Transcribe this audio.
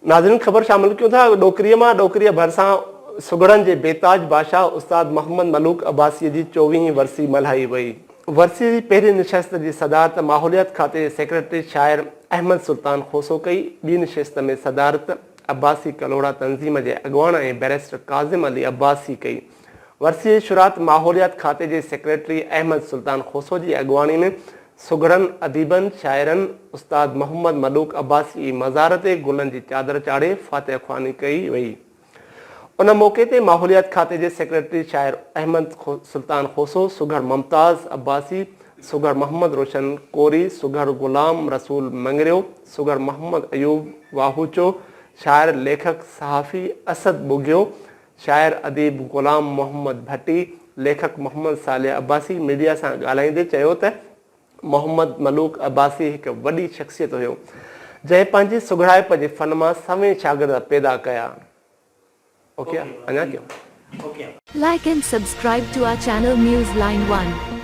ناظرين خبر شامل ڪيون ٿا ڏوڪريء مان ڏوڪريء ڀرسان سگهڙن جي بيتاج بادشاهه استاد محمد ملوڪ عباسيء جي چوويهين ورسي ملهائي وئي. ورسيء جي پهرين نشست جي صدارت ماحوليات کاتي جي سيڪريٽري شاعر احمد سلطان کوسو ڪئي. ٻي نشست ۾ صدارت عباسي ڪلهوڙا تنظيم جي اڳواڻ ۽ بئريسٽر ڪاظم علي عباسي ڪئي. ورسيء جي شروعات ماحوليات کاتي جي سيڪريٽري احمد سلطان کوسو جي اڳواڻي ۾ سگهڙن، اديبن، شاعرن استاد محمد ملوڪ عباسي جي مزار تي گلن جي چادر چاڙهي فاتحه خواني ڪئي وئي. ان موقعي تي ماحوليات کاتي جي سيڪريٽري شاعر احمد سلطان کوسو، سگهڙ ممتاز عباسي، سگهڙ محمد روشن ڪوري، سگهڙ غلام رسول مڱريو، سگهڙ محمد ايوب واهوچو، شاعر، ليکڪ، صحافي اسد ٻگهيو، شاعر اديب غلام محمد ڀٽي، ليکڪ محمد صالح عباسي ميڊيا سان ڳالهائيندي چيو ته محمد ملوڪ عباسي هڪ وڏي شخصيت هيو، جنهن پنهنجي سگهڙائپ جي فن مان سوين شاگرد پيدا ڪيا. اوڪي آ اڃا ڪيون. Like and subscribe to our channel News Line One.